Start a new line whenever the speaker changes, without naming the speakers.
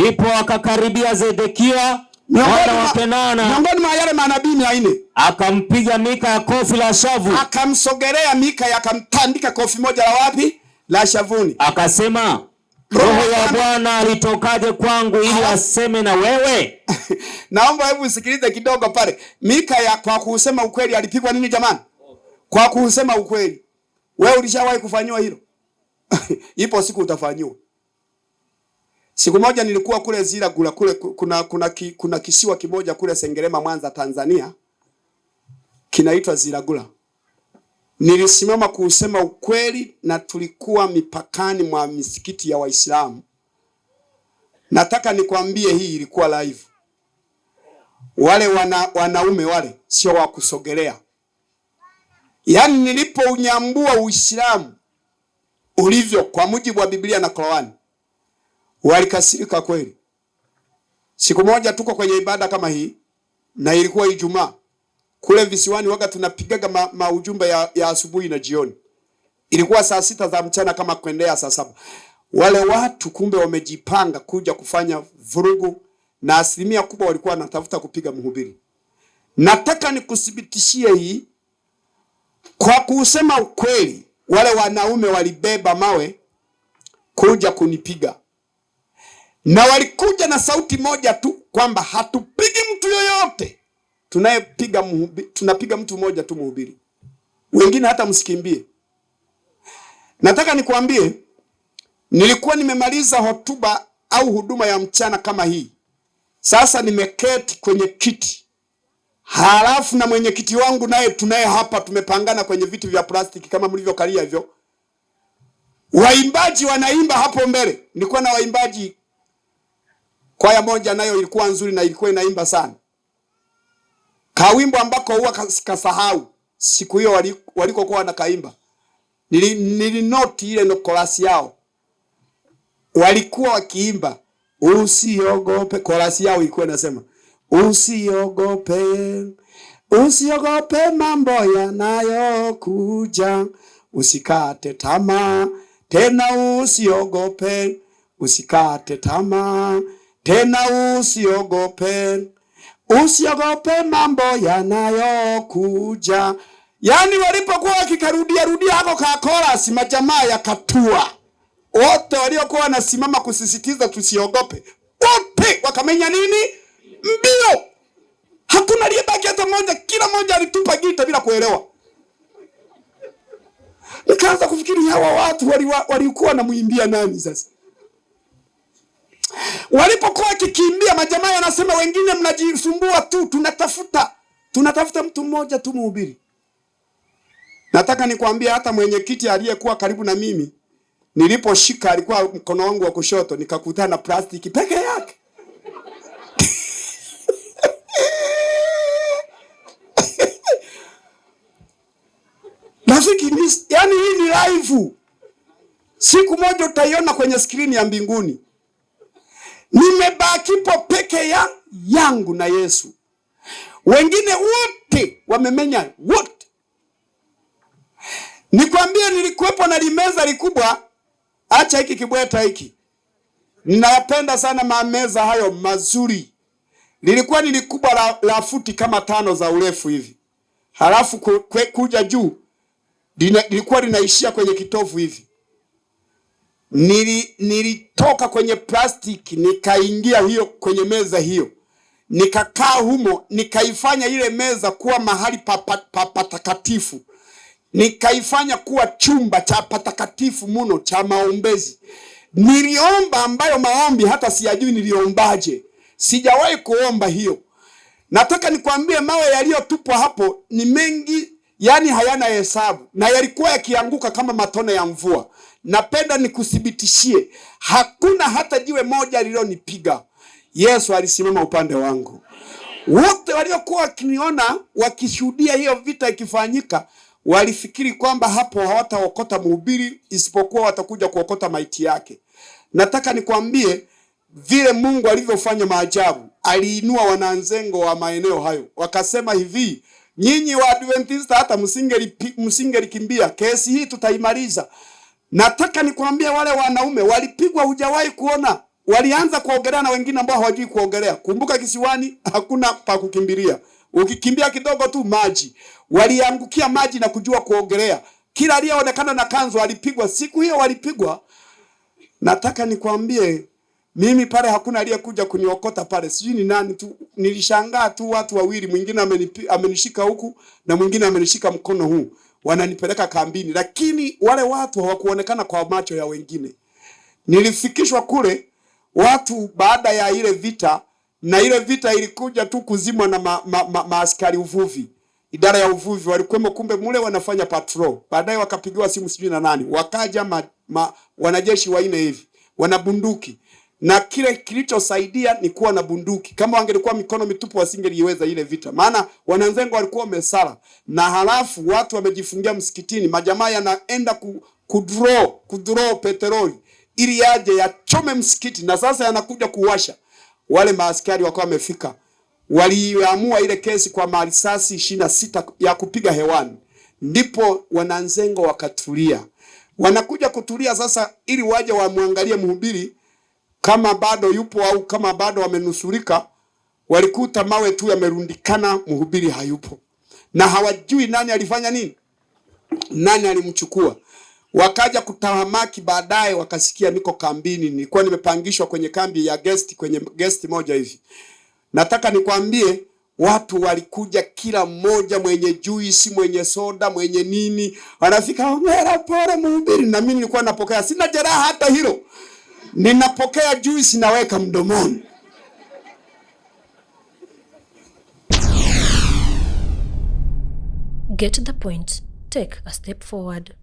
Ndipo akakaribia Zedekia mwana wa Kenana,
miongoni mwa yale manabii 400,
akampiga Mika kofi la shavu.
Akamsogelea Mika akamtandika kofi moja la wapi? La shavuni.
Akasema, Roho ya Bwana alitokaje kwangu ili aseme na wewe?
Naomba hebu usikilize kidogo pale. Mika ya, kwa kusema ukweli alipigwa nini jamani? Kwa kusema ukweli. Wewe ulishawahi kufanywa hilo? Ipo siku utafanywa. Siku moja nilikuwa kule Zilagula kule kuna kisiwa kimoja kule Sengerema, Mwanza, Tanzania, kinaitwa Zilagula. Nilisimama kusema ukweli na tulikuwa mipakani mwa misikiti ya Waislamu. Nataka nikwambie hii ilikuwa live. Wale wanaume wale sio wa kusogelea. Yaani nilipounyambua Uislamu ulivyo kwa mujibu wa Biblia na Qur'ani, walikasirika kweli. Siku moja tuko kwenye ibada kama hii na ilikuwa Ijumaa. Kule visiwani waga tunapigaga maujumbe ya asubuhi na jioni. Ilikuwa saa 6 za mchana kama kuendea saa 7. Wale watu kumbe wamejipanga kuja kufanya vurugu na asilimia kubwa walikuwa wanatafuta kupiga mhubiri. Nataka nikuthibitishie hii kwa kusema ukweli, wale wanaume walibeba mawe kuja kunipiga. Na walikuja na sauti moja tu kwamba hatupigi mtu yoyote. Tunayepiga mhubiri, tunapiga mtu mmoja tu mhubiri. Wengine hata msikimbie. Nataka nikwambie, nilikuwa nimemaliza hotuba au huduma ya mchana kama hii. Sasa nimeketi kwenye kiti. Halafu na mwenyekiti wangu naye tunaye hapa, tumepangana kwenye viti vya plastiki kama mlivyokalia hivyo. Waimbaji wanaimba hapo mbele. Nilikuwa na waimbaji, kwaya moja nayo ilikuwa nzuri na ilikuwa inaimba sana. Kawimbo ambako huwa kasahau siku hiyo walikokuwa wanakaimba. Nilinoti ile no chorus yao. Walikuwa wakiimba usiogope, chorus yao ilikuwa inasema usiogope, usiogope mambo yanayokuja, usikate tamaa tena, usiogope, usikate tamaa tena, usiogope, usiogope mambo yanayokuja. Yaani walipokuwa wakikarudia rudia hako ka chorus, majamaa yakatua. Wote waliokuwa wanasimama kusisitiza tusiogope, wote wakamenya nini? Mbio. Hakuna aliyebaki hata mmoja, kila mmoja alitupa gita bila kuelewa. Nikaanza kufikiri hawa watu walikuwa wanamuimbia nani sasa? Walipokuwa wakikimbia, majamaa yanasema wengine mnajisumbua tu, tunatafuta mtu mmoja tu mhubiri. Nataka nikwambie hata mwenyekiti aliyekuwa karibu na mimi, niliposhika alikuwa mkono wangu wa kushoto, nikakutana na plastiki peke yake. Rafiki, yani hii ni live. Siku moja utaiona kwenye skrini ya mbinguni. Nimebakipo peke yangu na Yesu. Wengine wote wamemenya wote. Nikwambie, nilikuwepo na limeza likubwa. Acha hiki kibweta hiki. Ninapenda sana mameza hayo mazuri. Lilikuwa ni likubwa la futi kama 5 za urefu hivi. Halafu kuja juu lilikuwa linaishia kwenye kitovu hivi. Nilitoka kwenye plastiki nikaingia hiyo kwenye meza hiyo. Nikakaa humo, nikaifanya ile meza kuwa mahali patakatifu. Nikaifanya kuwa chumba cha patakatifu mno cha maombezi. Niliomba ambayo maombi hata siyajui niliombaje. Sijawahi kuomba hiyo. Nataka nikwambie mawe yaliyotupwa hapo ni mengi, yani hayana hesabu, na yalikuwa yakianguka kama matone ya mvua. Napenda nikuthibitishie, hakuna hata jiwe moja lililonipiga. Yesu alisimama upande wangu. Wote waliokuwa wakiniona wakishuhudia hiyo vita ikifanyika walifikiri kwamba hapo hawataokota mhubiri, isipokuwa watakuja kuokota maiti yake. Nataka nikwambie vile Mungu alivyofanya maajabu. Aliinua wananzengo wa maeneo hayo, wakasema hivi, nyinyi wa Adventista hata msingelikimbia, kesi hii tutaimaliza. Nataka nikwambie wale wanaume walipigwa hujawahi kuona. Walianza kuogelea na wengine ambao hawajui kuogelea. Kumbuka kisiwani hakuna pa kukimbilia, ukikimbia kidogo tu maji. Waliangukia maji na kujua kuogelea. Kila aliyeonekana na kanzu alipigwa siku hiyo, walipigwa. Nataka nikwambie mimi pale hakuna aliyekuja kuniokota pale, sijui ni nani tu. Nilishangaa tu watu wawili, mwingine amenishika huku na mwingine amenishika mkono huu, wananipeleka kambini, lakini wale watu hawakuonekana kwa macho ya wengine. Nilifikishwa kule watu baada ya ile vita, na ile vita ilikuja tu kuzimwa na maaskari uvuvi, idara ya uvuvi walikuwemo, kumbe mule wanafanya patrol. Baadaye wakapigiwa simu sijui na nani, wakaja wanajeshi wanne hivi wana bunduki, na kile kilichosaidia ni kuwa na bunduki. Kama wangelikuwa mikono mitupu wasingeliweza ile vita, maana wananzengo walikuwa wamesala, na halafu watu wamejifungia msikitini, majamaa yanaenda kudraw petroli ili yaje yachome msikiti, na sasa yanakuja kuwasha. Wale maaskari wakawa wamefika, waliamua ile kesi kwa marisasi 26 ya kupiga hewani, ndipo wananzengo wakatulia. Wanakuja kutulia sasa, ili waje wamwangalie mhubiri kama bado yupo au kama bado wamenusurika. Walikuta mawe tu yamerundikana, mhubiri hayupo, na hawajui nani alifanya nini, nani alimchukua. Wakaja kutahamaki baadaye, wakasikia niko kambini, nilikuwa nimepangishwa kwenye kambi ya guest, kwenye guest moja hivi. Nataka nikwambie watu walikuja, kila mmoja mwenye juisi, mwenye soda, mwenye nini, wanafika, hongera, pole mhubiri. Na mimi nilikuwa napokea, sina jeraha hata hilo, ninapokea juisi naweka mdomoni.
Get the point. Take a step forward.